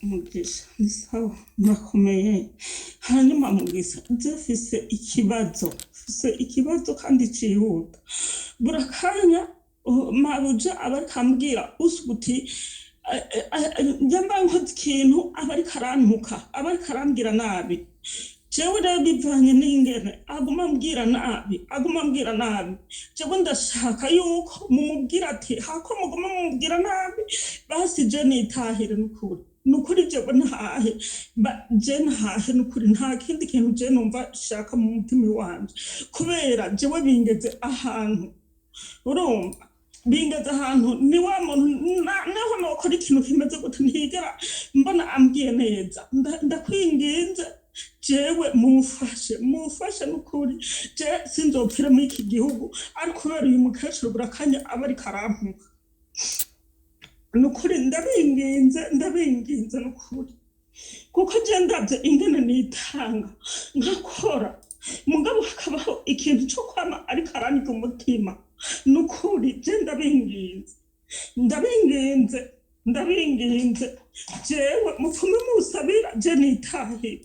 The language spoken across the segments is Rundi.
Mugisha, ni sawa, murakomeye. Hanyuma Mugisha, je mfise ikibazo, mfise ikibazo kandi cihuta. Buri kanya mabuja aba ariko ambwira usuguti njya nkoze ikintu, aba ariko arantuka, aba ariko arambwira nabi. Jewe rero bivanye n'ingene aguma ambwira nabi, aguma ambwira nabi, jewe ndashaka yuko mumubwira ati hako muguma mumubwira nabi, basi je nitahire. Nukuri, nukuri, jewe ntahe, je ntahe nukuri. Nta kindi kintu je numva shaka mu mutima wanje, kubera jewe bingeze ahantu, urumva, bingeze ahantu ni wa muntu naho nokora ikintu kimeze gute, ntigera mbona ambwiye neza. Ndakwinginze jewe mumfashe, mumfashe nukuri. Je sinzopfira muri iki gihugu, ariko kubera uyu mukecuru buri akanya aba ariko arampuka. Nukuri ndabinginze, ndabinginze nukuri, kuko je ndavye ingene nitanga nkakora, mugabo hakabaho ikintu co kwama ariko araniga umutima. Nukuri je ndabinginze, ndabinginze, ndabinginze, jewe mupfume musabira je nitahire.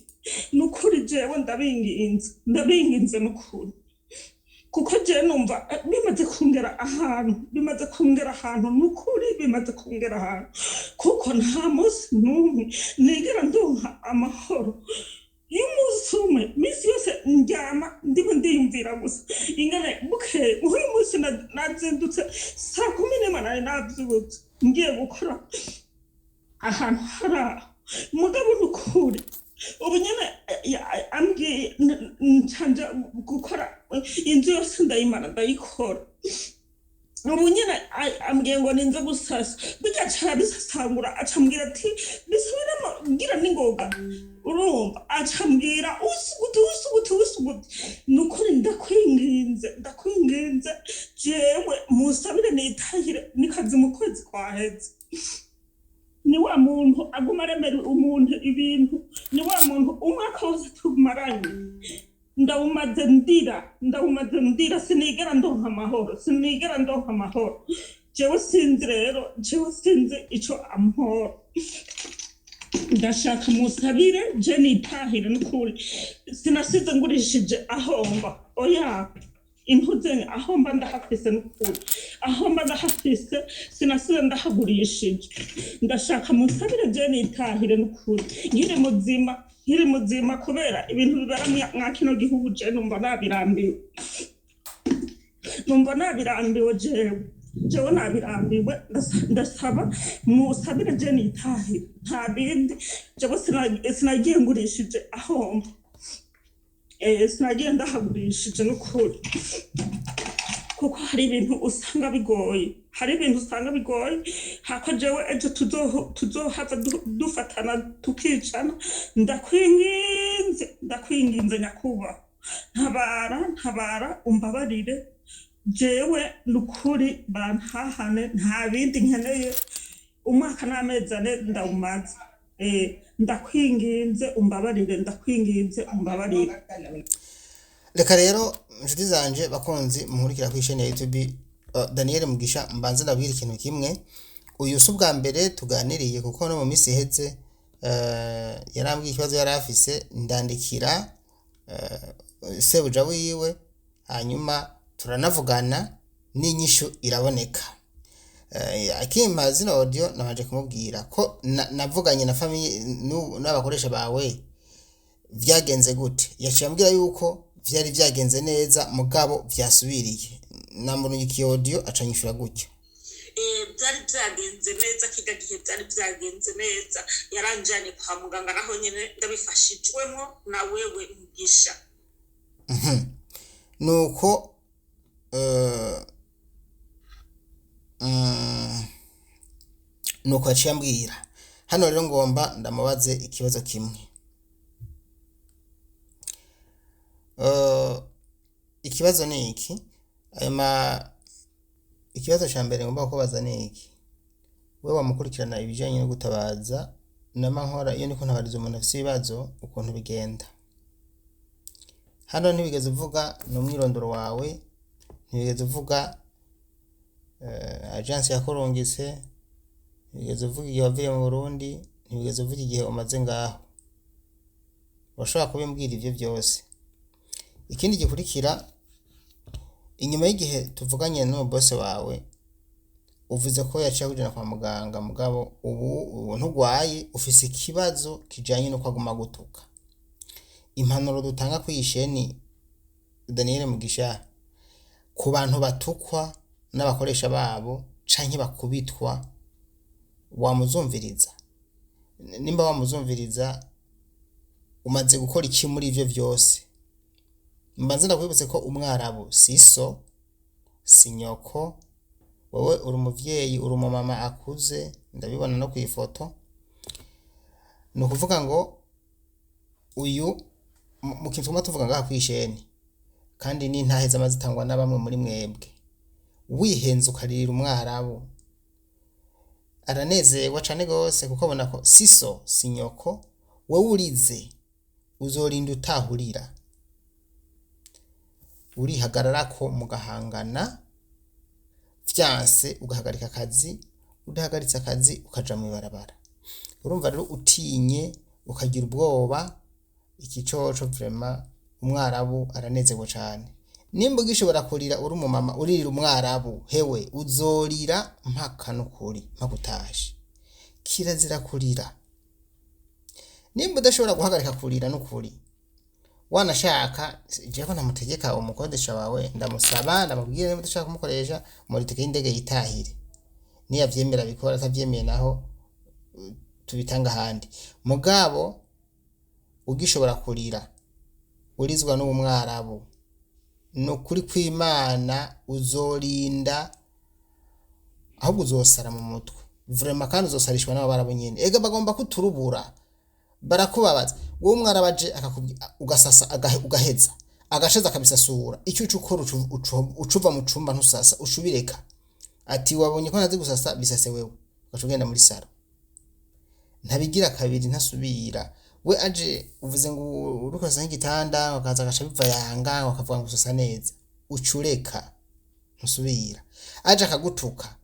Nukuri jewe ndabinginze, ndabinginze nukuri, kuko je numva bimaze kungera ahantu, bimaze kungera ahantu, nukuri bimaze kungera ahantu, kuko nta munsi n'umwe nigera ndonka amahoro y'umunsi umwe. Minsi yose ndyama ndimo ndiyumvira gusa ingene bukeye. Uyu munsi nazindutse saa 11, nari navyutse ngiye gukora ahantu hari aho, mugabo nukuri ubu nyene ambwiye ncanja gukora inzu yose, ndayimara ndayikora. Ubu nyene ambwiye ngo ninze gusasa, burya aca arabisasangura, aca ambwira ati bisubiremo, ngira n'ingoga. Urumva, aca ambwira usuguti, usuguti, usuguti. Nukuri ndakwinginze, ndakwinginze, jewe musabire nitahire nikazi mu kwezi kwaheze. Ni wa muntu aguma aremera umuntu ibintu, ni wa muntu umwaka wose tumaranye ndawumaze ndira, ndawumaze ndira, sinigera ndonka amahoro, sinigera ndonka amahoro. Jewe sinzi rero, jewe sinzi ico ampora. Ndashaka musabire je nitahire nukuri. Sinasize ngurishije ahomba, oya, intuze ahomba ndahafise nukuri, ahomba ndahafise, sinasize ndahagurishije. Ndashaka musabire je nitahire nukuri, nkiri muzima, nkiri muzima, kubera ibintu bibera mwa kino gihugu je numva nabirambiwe, numva nabirambiwe. Jewe nabirambiwe. Ndasaba musabire je nitahire, nta bindi. Jewe sinagiye ngurishije ahomba, sinagiye ndahagurishije nukuri, kuko hari ibintu usanga bigoye, hari ibintu usanga bigoye. Hako jewe ejo tuzohava dufatana tukicana. Ndakwinginze, ndakwinginze nyakubahwa, ntabara, ntabara, umbabarire. Jewe nukuri bantahane, nta bindi nkeneye. Umwaka n'amezi 4 ndawumaze. Ndakwinginze umbabarire, ndakwinginze umbabarire. Reka rero, inshuti zanje, bakunzi munkurikira kuri chaîne ya YouTube, Daniel Mugisha, mbanze ndabwira ikintu kimwe. Uyu si ubwa mbere tuganiriye, kuko no mu minsi iheze yarambwiye ikibazo yari afise, ndandikira sebuja wiwe, hanyuma turanavugana n'inyishu iraboneka. Akimpa zino audio, nabanje kumubwira ko navuganye na famille n'abakoresha bawe, vyagenze gute? Yaciye ambwira yuko vyari vyagenze neza, mugabo vyasubiriye. Namurungikiye audio, aca anyishura gutya. Byari byagenze neza kiga gihe, byari byagenze neza. Yaranjanye kwa muganga, naho nyene ndabifashijwemo na wewe Mugisha. Nuko nuko yaciye ambwira. Hano rero ngomba ndamubaze ikibazo kimwe. Ikibazo ni iki, ayo ma ikibazo ca mbere ngomba kubaza ni iki: we wamukurikirana ibijanye no gutabaza, nama nkora iyo niko ntabariza umuntu afise ibibazo ukuntu bigenda. Hano ntibigeze uvuga ni umwirondoro wawe, ntibigeze uvuga agence yakurungitse, ntibigeze uvuga igihe wavuye mu Burundi. Ntiwigeze uvuga igihe umaze ngaho. Urashobora kubimbwira ivyo byose. Ikindi gikurikira, inyuma y'igihe tuvuganye n'uwo boss wawe, uvuze ko yaciye akujana kwa muganga, mugabo ubu ntugwaye, ufise ikibazo kijanye nuko aguma gutuka. Impanuro dutanga kuri iyi sheni Daniel Mugisha, ku bantu batukwa n'abakoresha babo canke bakubitwa, wamuzumviriza? Nimba wamuzumviriza, umaze gukora iki muri ivyo vyose? Mbanze ndakwibutse ko umwarabu si so, si nyoko. Wowe uri umuvyeyi, uri umumama akuze, ndabibona no kw'ifoto. Ni ukuvuga ngo uyu mu kintu tuguma tuvuga ngaha kw'isheni, kandi n'intahe zama zitangwa na bamwe muri mwebwe, wihenze ukaririra umwarabu, aranezerwa cane gose, kuko abona ko si so, si nyoko. Wewe urize, uzorinda utahurira, urihagararako mugahangana. Vyanse ugahagarika akazi, udahagaritse akazi ukaja mw'ibarabara. Urumva rero utinye, ukagira ubwoba, iki coco vraiment umwarabu aranezerwa cane. Nimba ugishobora kurira, uri umumama uririra umwarabu, hewe uzorira mpaka n'ukuri mpaka utashe. Kirazira kurira. Nimba udashobora guhagarika kurira n'ukuri, wanashaka jewe ntamutegeka umukodesha wawe, ndamusaba, ndamubwira nimba udashaka kumukoresha, muri itike y'indege yitahire. Niyavyemera bikora, atavyemeye naho tubitanga ahandi. Mugabo ugishobora kurira urizwa n'uwo mwarabu, ni ukuri kw'Imana uzorinda, ahubwo uzosara mu mutwe vraiment, kandi uzosarishwa n'abarabu nyene. Ega bagomba kuturubura, barakubabaza. Wowe umwarabu aje ugasasa, ugaheza agasheza akabisasura, icyo uca ukora, ucuva mu cumba, ntusasa, ucubireka, ati wabonye ko ntazi gusasa, bisase wewe, ugaca ugenda muri salon. Ntabigira kabiri, ntasubira. We aje uvuze ngo uriko urasa nk'igitanda, akaza agaca bivayanga, bakavuga ngo usasa neza, ucureka, ntusubira. Aje akagutuka,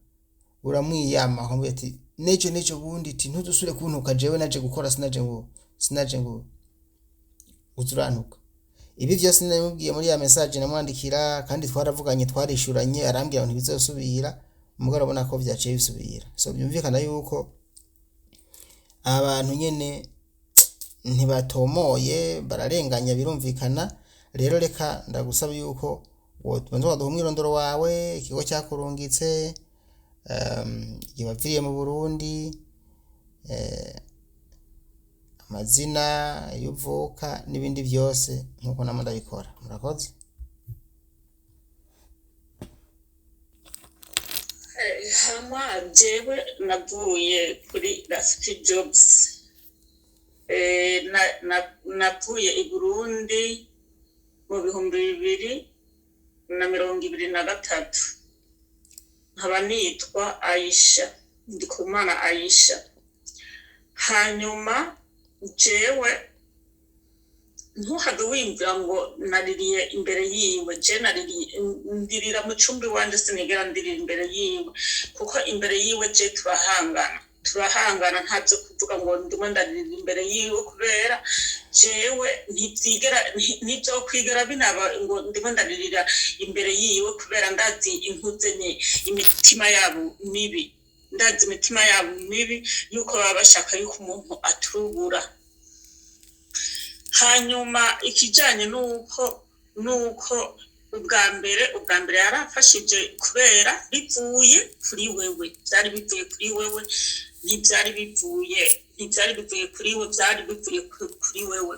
uramwiyama, akamubwira ati nejo nejo bundi, ati ntuzusubire kuntuka, jewe naje gukora, sinaje ngo uze urantuka. Ibi vyose nabimubwiye muri ya message namwandikira, kandi twaravuganye, twarishuranye, arambwira ngo ntibizosubira. Mugabo urabona ko vyaciye bisubira. So byumvikana yuko abantu nyene ntibatomoye, bararenganya, birumvikana. Rero reka ndagusaba yuko wobanza waduha umwirondoro wawe, ikigo cyakurungitse, igihe waviriye mu Burundi, amazina y'uvuka n'ibindi byose nk'uko nama ndabikora. Murakoze. Hama jewe navuye kuri Lasky Jobs. Navuye i Burundi mu 2023, nkaba nitwa Aisha Ndikumana Aisha. Hanyuma jewe ntuhave wiyumvira ngo naririye imbere yiwe. Je naririye, ndirira mu cumbi wanje, sinigera ndirira imbere yiwe, kuko imbere yiwe je turahangana, turahangana. Ntabyo kuvuga ngo ndimo ndarira imbere yiwe, kubera jewe ntibyigera, ntibyokwigera binaba ngo ndimo ndaririra imbere yiwe, kubera ndazi inkuze ni imitima yabo mibi, ndazi imitima yabo mibi yuko baba bashaka yuko umuntu aturubura. Hanyuma ikijanye nuko ubwa mbere yarafashije, kubera bivuye kuri wewe, byari bivuye kuri wewe, ntibyari bivuye kuri we, byari bivuye kuri wewe.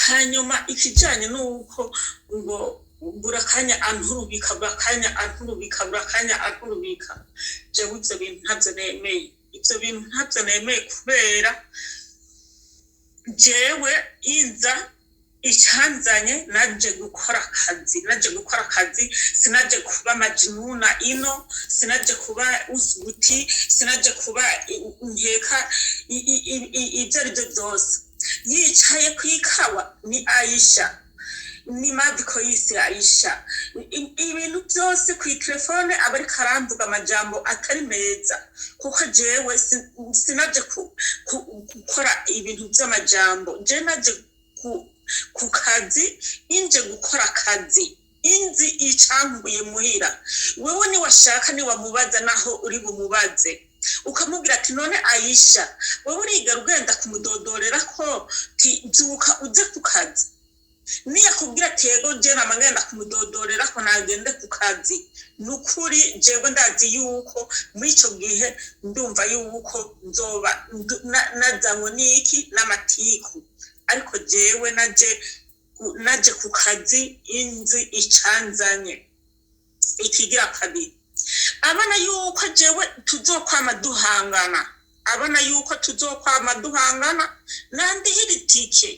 Hanyuma ikijanye nuko ngo burakanya anturubika, burakanya anturubika, burakanya anturubika, jewe ivyo bintu ntabyo nemeye, ivyo bintu ntabyo nemeye, kubera jewe inza icyanzanye naje gukora akazi, naje gukora akazi, sinaje kuba majinuna ino, sinaje kuba usubuti, sinaje kuba nkeka ibyo ari byo byose. Yicaye ku ikawa ni Aisha, ni madiko yise Aisha. Ibintu byose ku telefone aba ariko aramvuga amajambo atari meza, kuko jewe sinaje gukora ibintu by'amajambo. Je naje ku kazi, inje gukora akazi, inzi icankuye muhira. Wewe niwashaka niwamubaza, naho uri bumubaze ukamubwira ati: "None Ayisha, wewe urigera ugenda kumudodorera ko ti byuka uze ku kazi?" Niyakubwira ati: "Yego, je nama ngenda kumudodorera ko nagende ku kazi." Ni ukuri jewe ndazi yuko muri ico gihe ndumva yuko nzoba nazanywe n'iki n'amatiku, ariko jewe naje ku kazi, inzi icanzanye. Ikigira kabiri, abona yuko jewe tuzokwama duhangana, abona yuko tuzokwama duhangana, nandihira itike,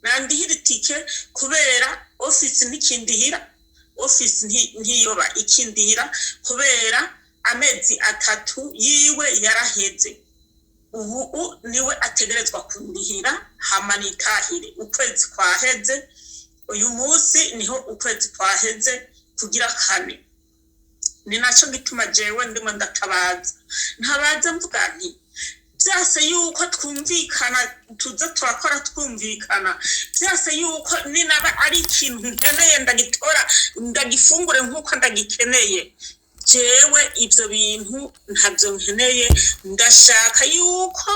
nandihira itike, kubera ofisi ntikindihira, ofisi ntiyoba ikindihira, kubera amezi 3 yiwe yaraheze. Ubu niwe ategerezwa kundihira, hama nitahire. Ukwezi kwaheze, uyu munsi niho ukwezi kwaheze kugira kane. Ni naco gituma jewe ndimo ndatabaza, ntabaza mvuga nti byase yuko twumvikana, tuza turakora twumvikana. Byase yuko ninaba ari ikintu nkeneye ndagitora, ndagifungure nk'uko ndagikeneye. Jewe ibyo bintu ntabyo nkeneye. Ndashaka yuko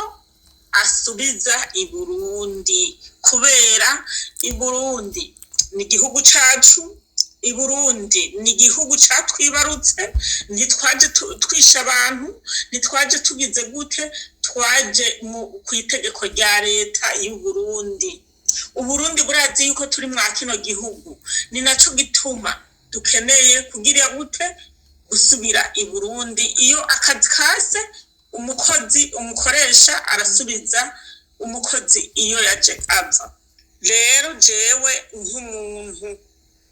asubiza i Burundi, kubera i Burundi ni igihugu cacu, i Burundi ni igihugu catwibarutse. Ntitwaje twishe abantu, ntitwaje tugize gute, twaje ku itegeko rya leta y'u Burundi. Uburundi burazi yuko turi mwa kino gihugu. Ni naco gituma dukeneye kugira gute? Gusubira i Burundi. Iyo akazi kase, umukozi, umukoresha arasubiza umukozi iyo yaje ava. Rero jewe nk'umuntu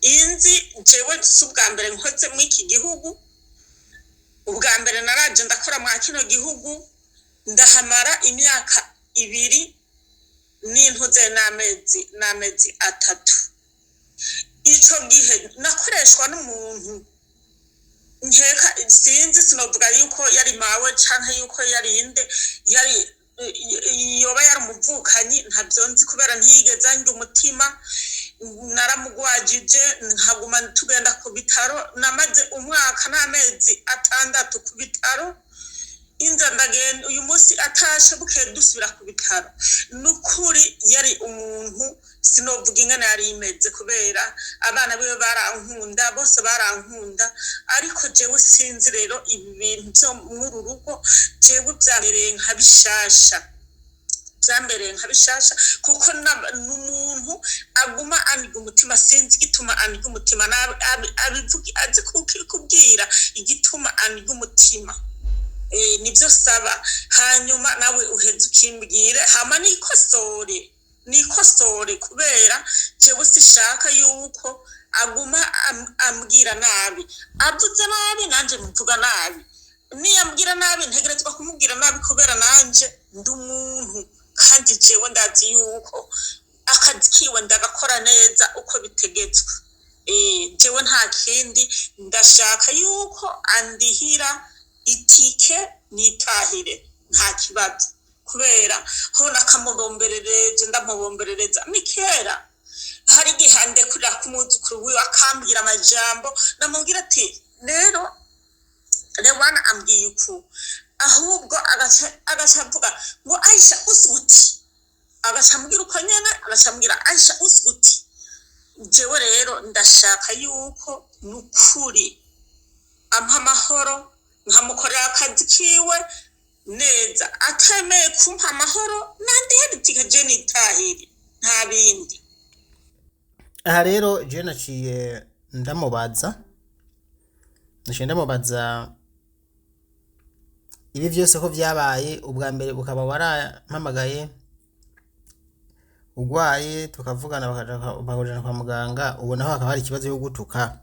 inzi, jewe si ubwa mbere nkoze muri iki gihugu. Ubwa mbere naraje ndakora mwa kino gihugu, ndahamara imyaka 2 n'intuze n'amezi 3. Ico gihe nakoreshwa n'umuntu nkeka, sinzi, sinovuga yuko yari mawe canke yuko yari inde, yari yoba yari umuvukanyi, ntabyo nzi, kubera ntiyigeze andya umutima. Naramugwajije, nkaguma tugenda ku bitaro. Namaze umwaka n'amezi 6 ku bitaro. Inza ndagenda, uyu munsi atashe, bukeye dusubira ku bitaro. Nukuri yari umuntu, sinovuga ingene yari imeze, kubera abana biwe barankunda, bose barankunda. Ariko jewe sinzi rero, ibi bintu byo mw'uru rugo jewe byambereye nka bishasha, byambereye nka bishasha, kuko n'umuntu aguma aniga umutima. Sinzi igituma aniga umutima, abivuga azi kubwira igituma aniga umutima. Nibyo saba, hanyuma nawe uheze ukimbwire, hama nikosore, nikosore, kubera jewe sishaka yuko aguma ambwira nabi. Avuze nabi nanje mvuga nabi, niyambwira nabi ntegerezwa kumubwira nabi, kubera nanje ndi umuntu, kandi jewe ndazi yuko akazi kiwe ndagakora neza uko bitegetswe. Jewe nta kindi, ndashaka yuko andihira itike nitahire, nta kibazo, kubera ho nakamubomberereje, ndamubomberereza ni kera. Hari igihe andekurira k'umwuzukuru wiwe akambwira amajambo, ndamubwira ati: "Rero Lewana ambwiye uku." Ahubwo agaca avuga ngo: "Aisha, usuti." Agaca ambwira uko nyene, agaca ambwira: "Aisha, usuti." Jewe rero ndashaka yuko nukuri ampa amahoro, nkamukorera akazi kiwe neza. Atemeye kumpa amahoro, nandihera itike je nitahire, nta bindi. Aha rero je naciye ndamubaza, naciye ndamubaza ibi vyose ko vyabaye ubwa mbere, ukaba warampamagaye ugwaye, tukavugana, bakakujana kwa muganga, ubu naho hakaba hari ikibazo cyo gutuka,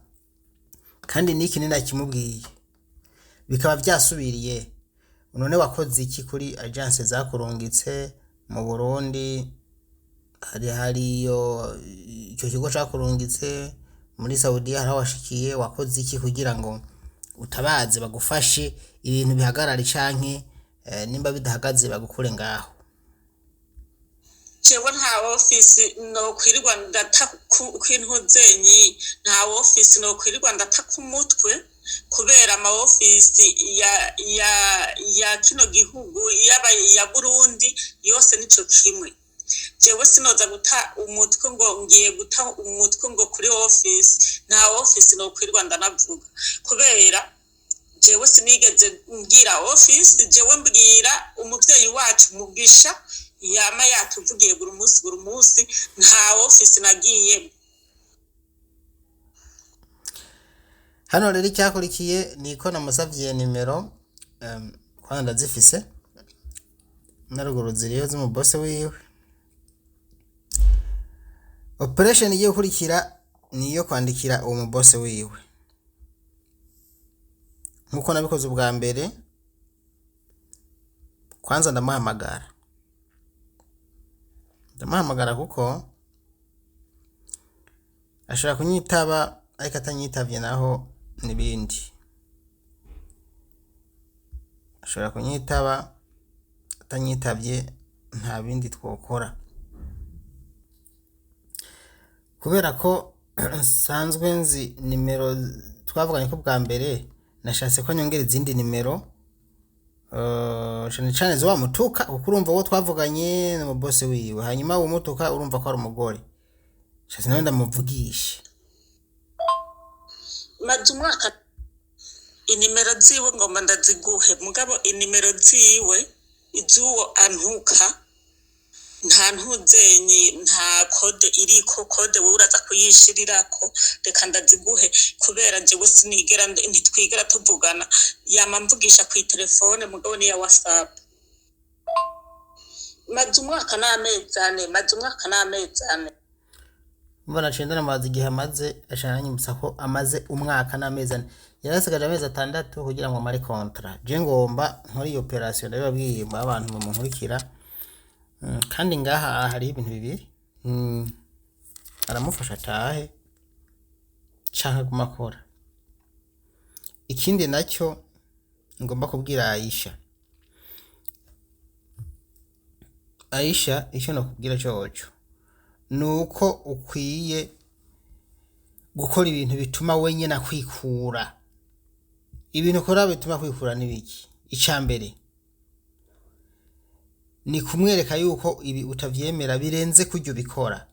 kandi n'iki ninakimubwiye bikaba vyasubiriye. None wakoze iki kuri agence zakurungitse mu Burundi? Hari hariyo ico kigo cakurungitse Muri Saudiya hari aho washikiye, wakoze iki kugira ngo utabaze bagufashe ibintu bihagarare, canke nimba bidahagaze bagukure ngaho? Jewe nta ofisi nokwirirwa ndata kw'intuzenyi, nta ofisi nokwirirwa ndata k'umutwe, kubera ama ofisi ya kino gihugu, yaba iya Burundi, yose nico kimwe. Jewe sinoza guta umutwe ngo ngiye guta umutwe ngo kuri ofisi. Nta ofisi nokwirirwa ndanavuga, kubera jewe sinigeze mbwira ofisi. Jewe mbwira umuvyeyi wacu Mugisha yama yatuvugiye buri munsi, buri munsi. Nta ofisi nagiyemo. Hano rero icyakurikiye ni ko namusavye nimero, kwanza ndazifise na ruguru ziriho z'umubose wiwe. Operation igiye gukurikira ni iyo kwandikira uwo mubose wiwe, nkuko nabikoze ubwa mbere. Kwanza ndamuhamagara, ndamuhamagara kuko ashobora kunyitaba, ariko atanyitavye naho n'ibindi. Ashobora kunyitaba, atanyitavye nta bindi twokora, kubera ko nsanzwe nzi nimero twavuganye ko bwa mbere. Nashatse ko nyongera izindi nimero, cane cane zo wamutuka, kuko urumva uwo twavuganye ni umubose wiwe, hanyuma uwumutuka urumva ko ari umugore. Nshatse nawe ndamuvugishe. Maze umwaka. Inimero ziwe ngomba ndaziguhe, mugabo inimero ziwe iz'uwo antuka nta ntuzenyi, nta code iriko. Code wowe uraza kuyishirirako. Reka ndaziguhe, kubera jewe sinigera, ntitwigera tuvugana. Yama mvugisha kw'itelefone, mugabo niya WhatsApp. Maze umwaka n'amezi 4, maze umwaka n'amezi 4. Mbona naciye ndanamubaza igihe amaze, aca aranyibutsa ko amaze umwaka n'amezi 4, yari asigaje amezi 6 kugira ngo amare contrat. Je ngomba nkore iyo operation, ndabibabwiye mu abantu munkurikira. Kandi ngaha hariho ibintu bibiri: aramufasha atahe canke aguma akora. Ikindi nacyo ngomba kubwira Aisha, Aisha, icyo nokubwira coco nuko ukwiye gukora ibintu bituma wenyene akwikura. Ibintu ukora bituma akwikura nibiki? Ica mbere ni kumwereka yuko ibi utavyemera, birenze kurya ubikora.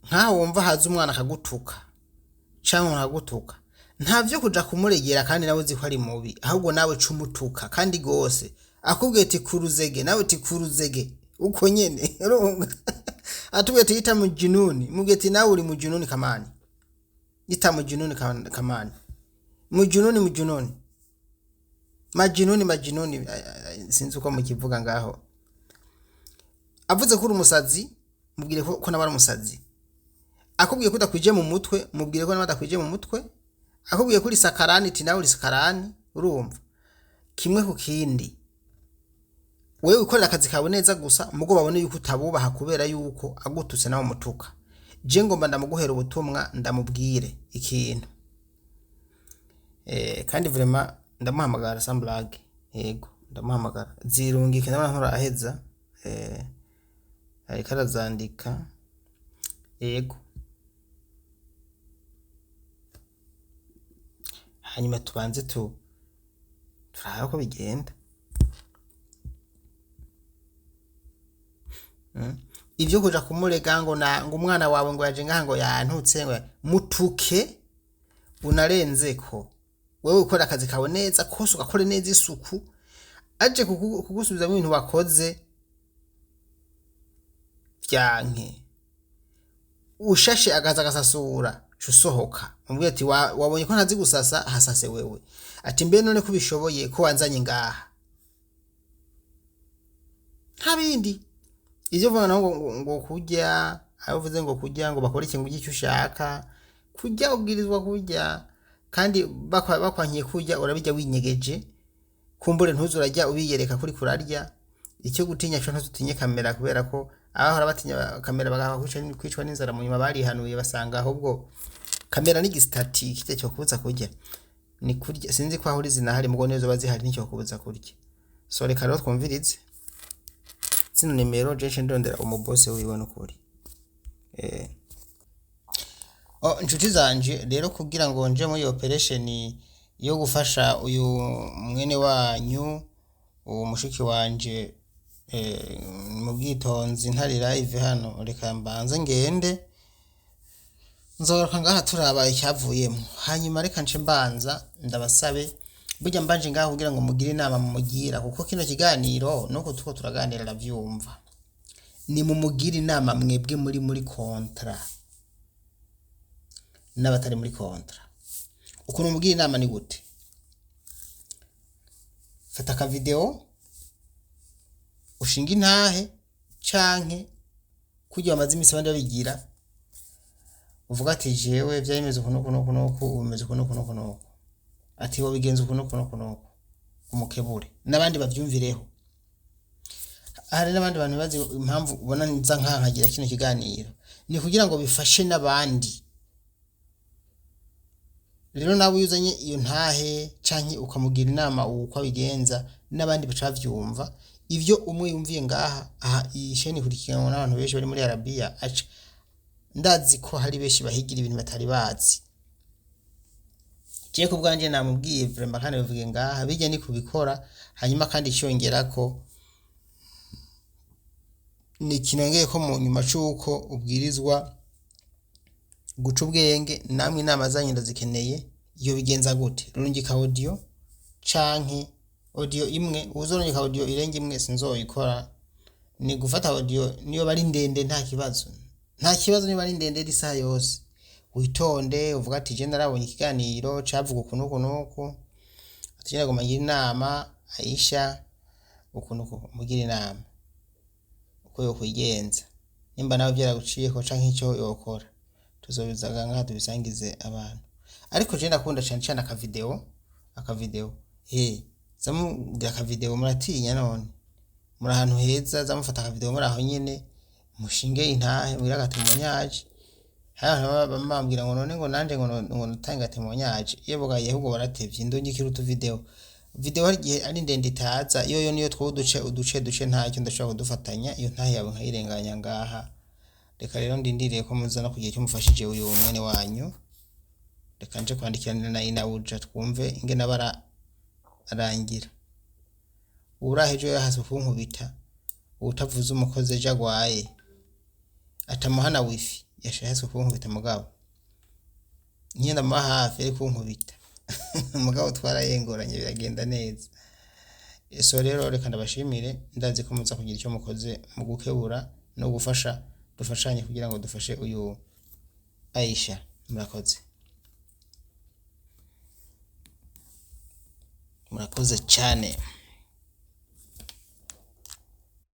Nkaho wumva haza umwana akagutuka canke umuntu akagutuka, nta vyo kuja kumuregera, kandi nawe uzi ko ari mubi. Ahubwo nawe ca umutuka kandi gose. Akubwiye ati kuruzege, nawe uti kuruzege uko nyene. Urumva, atubwiye ati yita mujinuni, mubwiye ati nawe uri mujinuni kamani, yita mujinuni kamani, mujinuni, mujinuni, majinuni, majinuni. Sinzi uko mukivuga ngaho. Avuze ko uri umusazi, mubwire ko nawe ari umusazi. Akubwiye ko udakwije mu mutwe, mubwire ko nawe adakwije mu mutwe. Akubwiye ko uri sakarani, ati nawe uri sakarani. Urumva, kimwe ku kindi. Wewe wikorera akazi kawe neza gusa, mugo babone yuko utabubaha, kubera yuko agututse nawe umutuka. Je ngomba ndamuguhera ubutumwa, ndamubwire ikintu. Kandi vraiment ndamuhamagara sans blague. Yego, ndamuhamagara, zirungike, ndabona nturaheza. Ariko arazandika. Yego, hanyuma tubanze tu turabe uko bigenda. Ivyo kuja kumurega ngo na ngo umwana wawe ngo yaje ngaha ngo yantutse, ngo mutuke unarenzeko. Wewe ukora akazi kawe neza kose, ugakora neza isuku, aje kugusubizamo ibintu wakoze vyanke, ushashe akaza agasasura, ca usohoka, umubwire ati wabonye ko ntazi gusasa, hasase wewe. Ati mbe none ko ubishoboye, ko wanzanye ngaha? Nta bindi. Ivyo uvuga naho ngo kurya, aho uvuze ngo kurya, ngo bakore ikintu, urye icyo ushaka kurya, ubwirizwa kurya. Kandi bakwankiye kurya, urabirya winyegeje, kumbure ntuze urarya ubiyereka kuri kurarya. Icyo gutinya cyo, ntuzutinye kamera, kubera ko abahora batinya kamera bagahakwa kwicwa n'inzara, mu nyuma barihanuye basanga ahubwo Kamera n'igisitati kirya cyokubuza kurya ni kurya, sinzi ko aho uri zinahari, mugo nizo bazihari nticyokubuza kurya. So reka rero twumvirize zino nimero, jeje ndondera umubose wiwe n'ukuri. Oh, inshuti zanje rero, kugira ngo nje muri operation yo gufasha uyu mwene wanyu, uwo mushiki wanje, mu bwitonzi ntari live hano, reka mbanze ngende, nzogaruka ngaha turaba icyavuyemo. Hanyuma reka nce mbanza ndabasabe, burya mbanje ngaha kugira ngo mugire inama mumugira, kuko kino kiganiro nuko tuko turaganira aravyumva. Ni mumugire inama mwebwe muri kontra n'abatari muri kontra. Ukuntu mugira inama ni gute? Fata akavideo ushinga intahe, canke kugira bamaze iminsi abandi babigira, uvuga ati jewe vyari bimeze uku nuku nuku nuku, ubu bimeze uku nuku nuku nuku, ati wobigenza uku nuku nuku nuku, umukebure n'abandi bavyumvireho. Hari n'abandi bantu bazi impamvu ubona nza nkankagira kino kiganiro, ni kugira ngo bifashe n'abandi. Rero nawe iyo uzanye iyo ntahe canke ukamugira inama uko abigenza, n'abandi baca bavyumva ivyo umwe yumviye ngaha. Aha iyi sheni ikurikiranwa n'abantu benshi bari muri Arabiya, aca ndazi ko hari benshi bahigira ibintu batari bazi. Jewe ku bwanje namubwiye vraiment, kandi bivuge ngaha bijya ni kubikora. Hanyuma kandi iciyongerako ni kinongeye ko mu nyuma c'uko ubwirizwa guca ubwenge, namwe inama zanyu ndazikeneye. Iyo bigenza gute? Rurungika audio canke audio imwe, uzorungika audio irenga imwe sinzoyikora. Ni gufata audio niyo bari ndende, nta kibazo, nta kibazo niba ari ndende isaha yose. Witonde uvuga ati je narabonye ikiganiro cavuga uku nuku nuku, ati je nagomba ngira inama Aisha uku nuku, mugira inama uko yokwigenza, nimba nawe vyaraguciyeko canke ico yokora, tuzobizaga ngaha tubisangize abantu. Ariko je ndakunda cane cane akavideo, akavideo zamugira akavideo. Muratinya none muri ahantu heza, zamufata akavideo muri aho nyene, mushinge intahe mugira agatemonyaje. Hari abantu baba bambwira ngo none ngo nanje ngo natange agatemonyaje, iyo bugaye ahubwo baratevye. Ndungikira utuvideo, video hari igihe ari ndende itaza, yoyo niyo twoba uduce uduce duce, ntacyo ndashobora kudufatanya, iyo ntahe yawe nkayirenganya ngaha. Reka rero ndindiriye ko muza no kugira icyo mufashije uyu mwene wanyu. Reka nje kwandikirana na Inawuja twumve ingene bara arangira. Urahe ejo yarahaswe kunkubita, uwutavuze umukozi ejo agwaye atamuhana wifi, yashahaswe kunkubita, mugabo nyine ndamuha hafi ari kunkubita, mugabo twarayengoranye biragenda neza. So rero reka ndabashimire, ndazi ko muza kugira icyo mukoze mu gukebura no gufasha, dufashanye kugira ngo dufashe uyu Aisha. Murakoze, murakoze cyane.